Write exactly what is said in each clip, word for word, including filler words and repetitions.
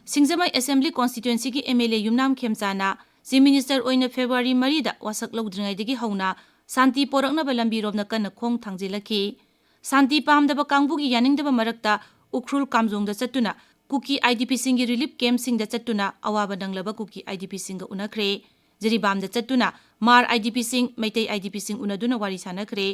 ꯁꯤꯡꯖꯃꯩ Assembly Constituencyꯒꯤ MLA ꯌꯨꯝꯅꯥꯝ ꯈꯦꯝꯆꯥꯅ Chief Minister ꯑꯣꯏꯅ February ꯃꯔꯤꯗ ꯋꯥꯁꯛ ꯂꯧꯗ꯭ꯔꯤꯉꯩꯗꯒꯤ ꯍꯧꯅ ꯁꯥꯟꯇꯤ ꯄꯣꯔꯛꯅꯕ ꯂꯝꯕꯤꯔꯣꯝꯗ ꯀꯟꯅ ꯈꯣꯡ ꯊꯥꯡꯖꯤꯜꯂꯛꯈꯤ꯫ ꯁꯥꯟꯇꯤ ꯄꯥꯝꯗꯕ ꯀꯥꯡꯕꯨꯒꯤ ꯌꯥꯅꯤꯡꯗꯕ ꯃꯔꯛꯇ ꯎꯈ꯭ꯔꯨꯜ ꯀꯥꯝꯖꯣꯡꯗ ꯆꯠꯇꯨꯅ ꯀꯨꯀꯤ IDPꯁꯤꯡꯒꯤ relief campꯁꯤꯡꯗ ꯆꯠꯇꯨꯅ ꯑꯋꯥꯕ ꯅꯪꯂꯕ ꯀꯨꯀꯤ IDPꯁꯤꯡꯒ ꯎꯅꯈ꯭ꯔꯦ꯫ ꯖꯤꯔꯤꯕꯥꯝꯗ ꯆꯠꯇꯨꯅ ꯃꯥꯔ IDPꯁꯤꯡ, ꯃꯩꯇꯩ IDPꯁꯤꯡ ꯎꯅꯗꯨꯅ ꯋꯥꯔꯤ ꯁꯥꯟꯅꯈ꯭ꯔꯦ꯫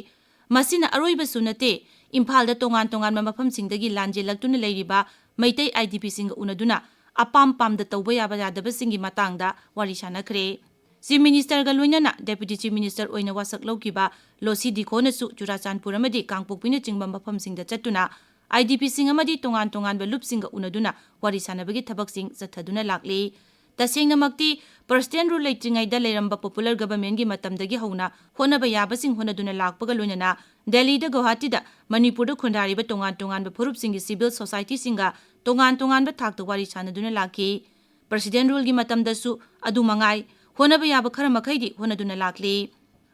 ꯃꯁꯤꯅ ꯑꯔꯣꯏꯕꯁꯨ ꯅꯠꯇꯦ, ꯏꯝꯐꯥꯜꯗ ꯇꯣꯉꯥꯟ ꯇꯣꯉꯥꯟꯕ ꯃꯐꯝꯁꯤꯡꯗꯒꯤ ꯂꯥꯟꯖꯦꯜꯂꯛꯇꯨꯅ ꯂꯩꯔꯤꯕ ꯃꯩꯇꯩ IDPꯁꯤꯡꯒ ꯎꯅꯗꯨꯅ ꯑꯄꯥꯝ ꯄꯥꯝꯗ ꯇꯧꯕ ꯌꯥꯕ ꯌꯥꯗꯕꯁꯤꯡꯒꯤ ꯃꯇꯥꯡꯗ ꯋꯥꯔꯤ ꯁꯥꯟꯅꯈ꯭ꯔꯦ꯫ Chief Ministerꯒ ꯂꯣꯏꯅꯅ Deputy Chief Minister ꯑꯣꯏꯅ ꯋꯥꯁꯛ ꯂꯧꯈꯤꯕ ꯂꯣꯁꯤ ꯗꯤꯈꯣꯅꯁꯨ ꯆꯨꯔꯥꯆꯥꯟꯄꯨꯔ ꯑꯃꯗꯤ ꯀꯥꯡꯄꯣꯛꯄꯤꯅꯆꯤꯡꯕ ꯃꯐꯝꯁꯤꯡꯗ ꯆꯠꯇꯨꯅ IDPꯁꯤꯡ ꯑꯃꯗꯤ ꯇꯣꯉꯥꯟ ꯇꯣꯉꯥꯟꯕ ꯂꯨꯞꯁꯤꯡꯒ ꯎꯅꯗꯨꯅ ꯋꯥꯔꯤ ꯁꯥꯟꯅꯕꯒꯤ ꯊꯕꯛꯁꯤꯡ ꯆꯠꯊꯗꯨꯅ ꯂꯥꯛꯂꯤ꯫ ꯇꯁꯦꯡꯅꯃꯛꯇꯤ President Rule ꯂꯩꯇ꯭ꯔꯤꯉꯩꯗ ꯂꯩꯔꯝꯕ Popular Governmentꯒꯤ ꯃꯇꯝꯗꯒꯤ ꯍꯧꯅ ꯍꯣꯠꯅꯕ ꯌꯥꯕꯁꯤꯡ ꯍꯣꯠꯅꯗꯨꯅ ꯂꯥꯛꯄꯒ ꯂꯣꯏꯅꯅ ꯗꯦꯜꯂꯤꯗ, ꯒꯧꯍꯥꯇꯤꯗ, ꯃꯅꯤꯄꯨꯔꯗ ꯈꯨꯟꯗꯥꯔꯤꯕ ꯇꯣꯉꯥꯟ ꯇꯣꯉꯥꯟꯕ ꯐꯨꯔꯨꯞꯁꯤꯡꯒꯤ civil societyꯁꯤꯡꯒ ꯇꯣꯉꯥꯟ ꯇꯣꯉꯥꯟꯕ ꯊꯥꯛꯇ ꯋꯥꯔꯤ ꯁꯥꯟꯅꯗꯨꯅ ꯂꯥꯛꯈꯤ꯫ President Ruleꯒꯤ ꯃꯇꯝꯗꯁꯨ ꯑꯗꯨ ꯃꯉꯥꯏ, ꯍꯣꯠꯅꯕ ꯌꯥꯕ ꯈꯔ ꯃꯈꯩꯗꯤ ꯍꯣꯠꯅꯗꯨꯅ ꯂꯥꯛꯂꯤ꯫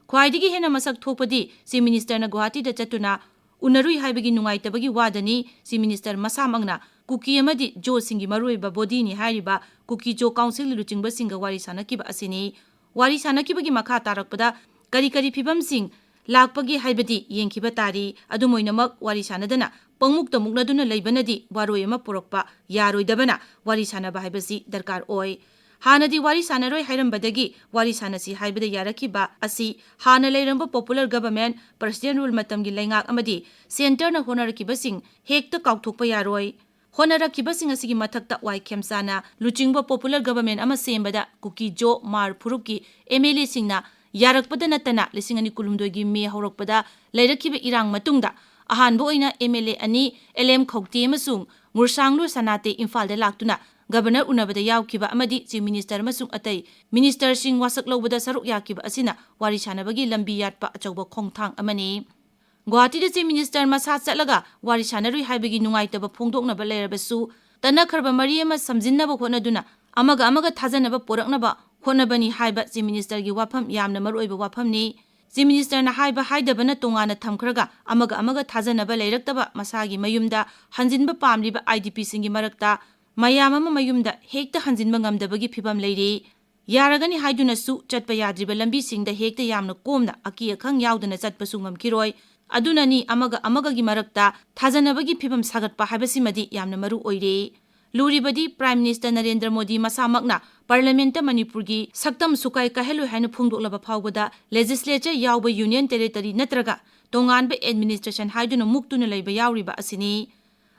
ꯈ꯭ꯋꯥꯏꯗꯒꯤ ꯍꯦꯟꯅ ꯃꯁꯛ ꯊꯣꯛꯄꯗꯤ Chief Ministerꯅ ꯒꯨꯋꯥꯍꯥꯇꯤꯗ ꯆꯠꯇꯨꯅ ꯎꯅꯔꯨꯏ ꯍꯥꯏꯕꯒꯤ ꯅꯨꯡꯉꯥꯏꯇꯕꯒꯤ ꯋꯥꯗꯅꯤ꯫ Chief Minister ꯃꯁꯥꯃꯛꯅ ꯀꯨꯀꯤ ꯑꯃꯗꯤ ꯖꯣꯁꯤꯡꯒꯤ ꯃꯔꯨꯑꯣꯏꯕ bodyꯅꯤ ꯍꯥꯏꯔꯤꯕ ꯀꯨꯀꯤ ꯖꯣ councilꯒꯤ ꯂꯨꯆꯤꯡꯕꯁꯤꯡꯒ ꯋꯥꯔꯤ ꯁꯥꯟꯅꯈꯤꯕ ꯑꯁꯤꯅꯤ꯫ ꯋꯥꯔꯤ ꯁꯥꯟꯅꯈꯤꯕꯒꯤ ꯃꯈꯥ ꯇꯥꯔꯛꯄꯗ ꯀꯔꯤ ꯀꯔꯤ ꯐꯤꯕꯝꯁꯤꯡ ꯂꯥꯛꯄꯒꯦ ꯍꯥꯏꯕꯗꯤ ꯌꯦꯡꯈꯤꯕ ꯇꯥꯔꯤ꯫ ꯑꯗꯨꯝ ꯑꯣꯏꯅꯃꯛ ꯋꯥꯔꯤ ꯁꯥꯟꯅꯗꯅ ꯄꯪꯃꯨꯛꯇ ꯃꯨꯛꯅꯗꯨꯅ ꯂꯩꯕꯅꯗꯤ ꯋꯥꯔꯣꯏ ꯑꯃ ꯄꯨꯔꯛꯄ ꯌꯥꯔꯣꯏꯗꯕꯅ ꯋꯥꯔꯤ ꯁꯥꯟꯅꯕ ꯍꯥꯏꯕꯁꯤ ꯗꯔꯀꯥꯔ ꯑꯣꯏ꯫ ꯍꯥꯟꯅꯗꯤ ꯋꯥꯔꯤ ꯁꯥꯟꯅꯔꯣꯏ ꯍꯥꯏꯔꯝꯕꯗꯒꯤ ꯋꯥꯔꯤ ꯁꯥꯟꯅꯁꯤ ꯍꯥꯏꯕꯗ ꯌꯥꯔꯛꯈꯤꯕ ꯑꯁꯤ ꯍꯥꯟꯅ ꯂꯩꯔꯝꯕ Popular Government, President Rule ꯃꯇꯝꯒꯤ ꯂꯩꯉꯥꯛ ꯑꯃꯗꯤ centreꯅ ꯍꯣꯠꯅꯔꯛꯈꯤꯕꯁꯤꯡ ꯍꯦꯛꯇ ꯀꯥꯎꯊꯣꯛꯄ ꯌꯥꯔꯣꯏ꯫ ꯍꯣꯠꯅꯔꯛꯈꯤꯕꯁꯤꯡ ꯑꯁꯤꯒꯤ ꯃꯊꯛꯇ ꯋꯥꯏ ꯈꯦꯝꯆꯥꯅ ꯂꯨꯆꯤꯡꯕ Popular Government ꯑꯃ ꯁꯦꯝꯕꯗ ꯀꯨꯀꯤ ꯖꯣ ꯃꯥꯔ ꯐꯨꯔꯨꯞꯀꯤ MLAꯁꯤꯡꯅ ꯌꯥꯔꯛꯄꯗ ꯅꯠꯇꯅ ꯂꯤꯁꯤꯡ ꯑꯅꯤ ꯀꯨꯟꯍꯨꯝꯗꯣꯏꯒꯤ ꯃꯦ ꯍꯧꯔꯛꯄꯗ ꯂꯩꯔꯛꯈꯤꯕ ꯏꯔꯥꯡ ꯃꯇꯨꯡꯗ ꯑꯍꯥꯟꯕ ꯑꯣꯏꯅ MLA ꯑꯅꯤ, ꯑꯦꯜ ꯑꯦꯝ ꯈꯧꯇꯦ ꯑꯃꯁꯨꯡ ꯉꯨꯔꯁꯥꯡꯂꯨ ꯁꯅꯥꯇꯦ ꯏꯝꯐꯥꯜꯗ ꯂꯥꯛꯇꯨꯅ Governor ꯎꯅꯕꯗ ꯌꯥꯎꯈꯤꯕ ꯑꯃꯗꯤ Chief Minister ꯑꯃꯁꯨꯡ ꯑꯇꯩ ministerꯁꯤꯡ ꯋꯥꯁꯛ ꯂꯧꯕꯗ ꯁꯔꯨꯛ ꯌꯥꯈꯤꯕ ꯑꯁꯤꯅ ꯋꯥꯔꯤ ꯁꯥꯟꯅꯕꯒꯤ ꯂꯝꯕꯤ ꯌꯥꯠꯄ ꯑꯆꯧꯕ ꯈꯣꯡꯊꯥꯡ ꯑꯃꯅꯤ꯫ ꯒꯨꯋꯥꯍꯥꯇꯤꯗ Chief Minister ꯃꯁꯥ ꯆꯠꯂꯒ ꯋꯥꯔꯤ ꯁꯥꯟꯅꯔꯨꯏ ꯍꯥꯏꯕꯒꯤ ꯅꯨꯡꯉꯥꯏꯇꯕ ꯐꯣꯡꯗꯣꯛꯅꯕ ꯂꯩꯔꯕꯁꯨ, ꯇꯠꯅꯈ꯭ꯔꯕ ꯃꯔꯤ ꯑꯃ ꯁꯝꯖꯤꯟꯅꯕ ꯍꯣꯠꯅꯗꯨꯅ ꯑꯃꯒ ꯑꯃꯒ ꯊꯥꯖꯅꯕ ꯄꯨꯔꯛꯅꯕ ꯍꯣꯠꯅꯕꯅꯤ ꯍꯥꯏꯕ Chief Ministerꯒꯤ ꯋꯥꯐꯝ ꯌꯥꯝꯅ ꯃꯔꯨꯑꯣꯏꯕ ꯋꯥꯐꯝꯅꯤ꯫ Chief Ministerꯅ ꯍꯥꯏꯕ ꯍꯥꯏꯗꯕꯅ ꯇꯣꯉꯥꯟꯅ ꯊꯝꯈ꯭ꯔꯒ, ꯑꯃꯒ ꯑꯃꯒ ꯊꯥꯖꯅꯕ ꯂꯩꯔꯛꯇꯕ ꯃꯁꯥꯒꯤ ꯃꯌꯨꯝꯗ ꯍꯟꯖꯤꯟꯕ ꯄꯥꯝꯂꯤꯕ IDPꯁꯤꯡꯒꯤ ꯃꯔꯛꯇ ꯃꯌꯥꯝ ꯑꯃ ꯃꯌꯨꯝꯗ ꯍꯦꯛꯇ ꯍꯟꯖꯤꯟꯕ ꯉꯝꯗꯕꯒꯤ ꯐꯤꯕꯝ ꯂꯩꯔꯤ꯫ ꯌꯥꯔꯒꯅꯤ ꯍꯥꯏꯗꯨꯅꯁꯨ ꯆꯠꯄ ꯌꯥꯗ꯭ꯔꯤꯕ ꯂꯝꯕꯤꯁꯤꯡꯗ ꯍꯦꯛꯇ ꯌꯥꯝꯅ ꯀꯣꯝꯅ ꯑꯀꯤ ꯑꯈꯪ ꯌꯥꯎꯗꯅ ꯆꯠꯄꯁꯨ ꯉꯝꯈꯤꯔꯣꯏ꯫ ꯑꯗꯨꯅꯅꯤ ꯑꯃꯒ ꯑꯃꯒꯒꯤ ꯃꯔꯛꯇ ꯊꯥꯖꯅꯕꯒꯤ ꯐꯤꯕꯝ ꯁꯥꯒꯠꯄ ꯍꯥꯏꯕꯁꯤꯃꯗꯤ ꯌꯥꯝꯅ ꯃꯔꯨ ꯑꯣꯏꯔꯦ꯫ ꯂꯨꯔꯤꯕꯗꯤ Prime Minister Narendra Modi ꯃꯁꯥꯃꯛꯅ Parliament ꯃꯅꯤꯄꯨꯔꯒꯤ ꯁꯛꯇꯝ ꯁꯨꯀꯥꯏ ꯀꯥꯏꯍꯜꯂꯣꯏ ꯍꯥꯏꯅ ꯐꯣꯡꯗꯣꯛꯂꯕ ꯐꯥꯎꯕꯗ Legislature ꯌꯥꯎꯕ Union Territory ꯅꯠꯇ꯭ꯔꯒ ꯇꯣꯉꯥꯟꯕ administration ꯍꯥꯏꯗꯨꯅ ꯃꯨꯛꯇꯨꯅ ꯂꯩꯕ ꯌꯥꯎꯔꯤꯕ ꯑꯁꯤꯅꯤ꯫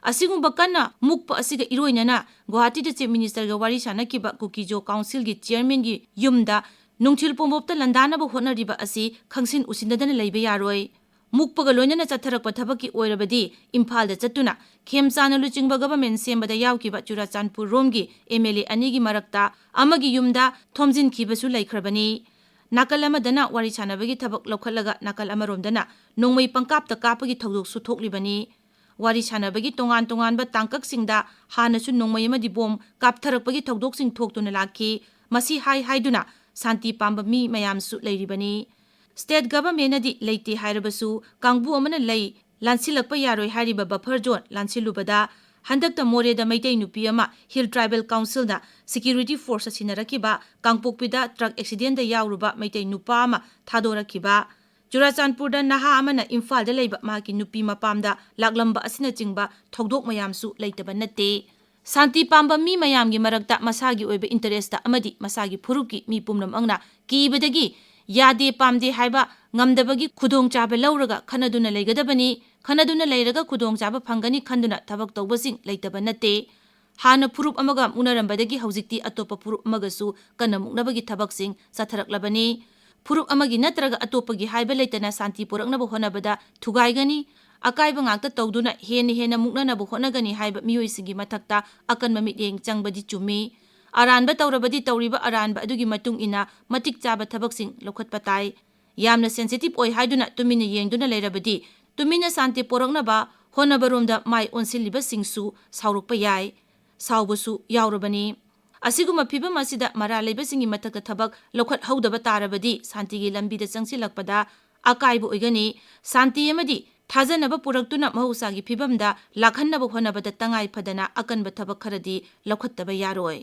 ꯑꯁꯤꯒꯨꯝꯕ ꯀꯟꯅ ꯃꯨꯛꯄ ꯑꯁꯤꯒ ꯏꯔꯣꯏꯅꯅ ꯒꯨꯋꯥꯍꯥꯇꯤꯗ Chief Minister ꯒ ꯋꯥꯔꯤ ꯁꯥꯟꯅꯈꯤꯕ ꯀꯨꯀꯤꯖꯣ Council ꯒꯤ Chairman ꯒꯤ ꯌꯨꯝꯗ ꯅꯨꯡꯊꯤꯜ ꯄꯣꯝꯕꯣꯞꯇ ꯂꯥꯟꯗꯥꯅꯕ ꯍꯣꯠꯅꯔꯤꯕ ꯑꯁꯤ ꯈꯪꯁꯤꯟ ꯎꯁꯤꯟꯅꯗꯅ ꯂꯩꯕ ꯌꯥꯔꯣꯏ꯫ ꯃꯨꯛꯄꯒ ꯂꯣꯏꯅꯅ ꯆꯠꯊꯔꯛꯄ ꯊꯕꯛꯀꯤ ꯑꯣꯏꯔꯕꯗꯤ ꯏꯝꯐꯥꯜꯗ ꯆꯠꯇꯨꯅ ꯈꯦꯝꯆꯥꯟꯅ ꯂꯨꯆꯤꯡꯕ government ꯁꯦꯝꯕꯗ ꯌꯥꯎꯈꯤꯕ ꯆꯨꯔꯥꯆꯥꯟꯄꯨꯔ ꯔꯣꯝꯒꯤ M L A ꯑꯅꯤꯒꯤ ꯃꯔꯛꯇ ꯑꯃꯒꯤ ꯌꯨꯝꯗ ꯊꯣꯝꯖꯤꯟꯈꯤꯕꯁꯨ ꯂꯩꯈ꯭ꯔꯕꯅꯤ꯫ ꯅꯥꯀꯜ ꯑꯃꯗꯅ ꯋꯥꯔꯤ ꯁꯥꯟꯅꯕꯒꯤ ꯊꯕꯛ ꯂꯧꯈꯠꯂꯒ ꯅꯥꯀꯜ ꯑꯃꯔꯣꯝꯗꯅ ꯅꯣꯡꯃꯩ ꯄꯪꯀꯥꯞꯇ ꯀꯥꯞꯄꯒꯤ ꯊꯧꯗꯣꯛꯁꯨ ꯊꯣꯛꯂꯤꯕꯅꯤ꯫ ꯋꯥꯔꯤ ꯁꯥꯟꯅꯕꯒꯤ ꯇꯣꯉꯥꯟ ꯇꯣꯉꯥꯟꯕ ꯇꯥꯡꯀꯛꯁꯤꯡꯗ ꯍꯥꯟꯅꯁꯨ ꯅꯣꯡꯃꯩ ꯑꯃꯗꯤ ꯕꯣꯝ ꯀꯥꯞꯊꯔꯛꯄꯒꯤ ꯊꯧꯗꯣꯛꯁꯤꯡ ꯊꯣꯛꯇꯨꯅ ꯂꯥꯛꯈꯤ꯫ ꯃꯁꯤ ꯍꯥꯏ ꯍꯥꯏꯗꯨꯅ ꯁꯥꯟꯇꯤ ꯄꯥꯝꯕ ꯃꯤ ꯃꯌꯥꯝꯁꯨ ꯂꯩꯔꯤꯕꯅꯤ꯫ State government ꯅꯗꯤ ꯂꯩꯇꯦ ꯍꯥꯏꯔꯕꯁꯨ ꯀꯥꯡꯕꯨ ꯑꯃꯅ ꯂꯩ ꯂꯥꯟꯁꯤꯜꯂꯛꯄ ꯌꯥꯔꯣꯏ ꯍꯥꯏꯔꯤꯕ buffer zone ꯂꯥꯟꯁꯤꯜꯂꯨꯕꯗ ꯍꯟꯗꯛꯇ ꯃꯣꯔꯦꯗ ꯃꯩꯇꯩ ꯅꯨꯄꯤ ꯑꯃ Hill Tribal Council ꯅ security force ꯁꯤꯟꯅꯔꯛꯈꯤꯕ, ꯀꯥꯡꯄꯣꯛꯄꯤꯗ truck accident ꯇ ꯌꯥꯎꯔꯨꯕ ꯃꯩꯇꯩ ꯅꯨꯄꯥ ꯑꯃ ꯊꯥꯗꯣꯔꯛꯈꯤꯕ, ꯆꯨꯔꯥꯆꯥꯟꯄꯨꯔꯗ ꯅꯍꯥ ꯑꯃꯅ ꯏꯝꯐꯥꯜꯗ ꯂꯩꯕ ꯃꯍꯥꯛꯀꯤ ꯅꯨꯄꯤ ꯃꯄꯥꯝꯗ ꯂꯥꯛꯂꯝꯕ ꯑꯁꯤꯅꯆꯤꯡꯕ ꯊꯧꯗꯣꯛ ꯃꯌꯥꯝꯁꯨ ꯂꯩꯇꯕ ꯅꯠꯇꯦ꯫ ꯁꯥꯟꯇꯤ ꯄꯥꯝꯕ ꯃꯤ ꯃꯌꯥꯝꯒꯤ ꯃꯔꯛꯇ ꯃꯁꯥꯒꯤ ꯑꯣꯏꯕ interest ꯑꯃꯗꯤ ꯃꯁꯥꯒꯤ ꯐꯨꯔꯨꯞꯀꯤ ꯃꯤ ꯄꯨꯝꯅꯃꯛꯅ ꯀꯤꯕꯗꯒꯤ ꯌꯥꯗꯦ ꯄꯥꯝꯗꯦ ꯍꯥꯏꯕ ꯉꯝꯗꯕꯒꯤ ꯈꯨꯗꯣꯡꯆꯥꯕ ꯂꯧꯔꯒ ꯈꯟꯅꯗꯨꯅ ꯂꯩꯒꯗꯕꯅꯤ꯫ ꯈꯟꯅꯗꯨꯅ ꯂꯩꯔꯒ ꯈꯨꯗꯣꯡꯆꯥꯕ ꯐꯪꯒꯅꯤ ꯈꯟꯗꯨꯅ ꯊꯕꯛ ꯇꯧꯕꯁꯤꯡ ꯂꯩꯇꯕ ꯅꯠꯇꯦ꯫ ꯍꯥꯟꯅ ꯐꯨꯔꯨꯞ ꯑꯃꯒ ꯃꯨꯛꯅꯔꯝꯕꯗꯒꯤ ꯍꯧꯖꯤꯛꯇꯤ ꯑꯇꯣꯞꯄ ꯐꯨꯔꯨꯞ ꯑꯃꯒꯁꯨ ꯀꯟꯅ ꯃꯨꯛꯅꯕꯒꯤ ꯊꯕꯛꯁꯤꯡ ꯆꯠꯊꯔꯛꯂꯕꯅꯤ꯫ ꯐꯨꯔꯨꯞ ꯑꯃꯒꯤ ꯅꯠꯇ꯭ꯔꯒ ꯑꯇꯣꯞꯄꯒꯤ ꯍꯥꯏꯕ ꯂꯩꯇꯅ ꯁꯥꯟꯇꯤ ꯄꯨꯔꯛꯅꯕ ꯍꯣꯠꯅꯕꯗ ꯊꯨꯒꯥꯏꯒꯅꯤ, ꯑꯀꯥꯏꯕ ꯉꯥꯛꯇ ꯇꯧꯗꯨꯅ ꯍꯦꯟꯅ ꯍꯦꯟꯅ ꯃꯨꯛꯅꯅꯕ ꯍꯣꯠꯅꯒꯅꯤ ꯍꯥꯏꯕ ꯃꯤꯑꯣꯏꯁꯤꯡꯒꯤ ꯃꯊꯛꯇ ꯑꯀꯟꯕ ꯃꯤꯠꯌꯦꯡ ꯆꯪꯕꯗꯤ ꯆꯨꯝꯃꯤ꯫ ꯑꯔꯥꯟꯕ ꯇꯧꯔꯕꯗꯤ ꯇꯧꯔꯤꯕ ꯑꯔꯥꯟꯕ ꯑꯗꯨꯒꯤ ꯃꯇꯨꯡ ꯏꯟꯅ ꯃꯇꯤꯛ ꯆꯥꯕ ꯊꯕꯛꯁꯤꯡ ꯂꯧꯈꯠꯄ ꯇꯥꯏ꯫ ꯌꯥꯝꯅ sensitive ꯑꯣꯏ ꯍꯥꯏꯗꯨꯅ ꯇꯨꯃꯤꯟꯅ ꯌꯦꯡꯗꯨꯅ ꯂꯩꯔꯕꯗꯤ ꯇꯨꯃꯤꯟꯅ ꯁꯥꯟꯇꯤ ꯄꯣꯔꯛꯅꯕ ꯍꯣꯠꯅꯕꯔꯣꯝꯗ ꯃꯥꯏ ꯑꯣꯟꯁꯤꯜꯂꯤꯕꯁꯤꯡꯁꯨ ꯁꯥꯎꯔꯛꯄ ꯌꯥꯏ, ꯁꯥꯎꯕꯁꯨ ꯌꯥꯎꯔꯕꯅꯤ꯫ ꯑꯁꯤꯒꯨꯝꯕ ꯐꯤꯕꯝ ꯑꯁꯤꯗ ꯃꯔꯥꯜ ꯂꯩꯕꯁꯤꯡꯒꯤ ꯃꯊꯛꯇ ꯊꯕꯛ ꯂꯧꯈꯠꯍꯧꯗꯕ ꯇꯥꯔꯕꯗꯤ ꯁꯥꯟꯇꯤꯒꯤ ꯂꯝꯕꯤꯗ ꯆꯪꯁꯤꯜꯂꯛꯄꯗ ꯑꯀꯥꯏꯕ ꯑꯣꯏꯒꯅꯤ꯫ ꯁꯥꯟꯇꯤ ꯑꯃꯗꯤ ꯊꯥꯖꯅꯕ ꯄꯨꯔꯛꯇꯨꯅ ꯃꯍꯧꯁꯥꯒꯤ ꯐꯤꯕꯝꯗ ꯂꯥꯛꯍꯟꯅꯕ ꯍꯣꯠꯅꯕꯗ ꯇꯉꯥꯏ ꯐꯗꯅ ꯑꯀꯟꯕ ꯊꯕꯛ ꯈꯔꯗꯤ ꯂꯧꯈꯠꯇꯕ ꯌꯥꯔꯣꯏ꯫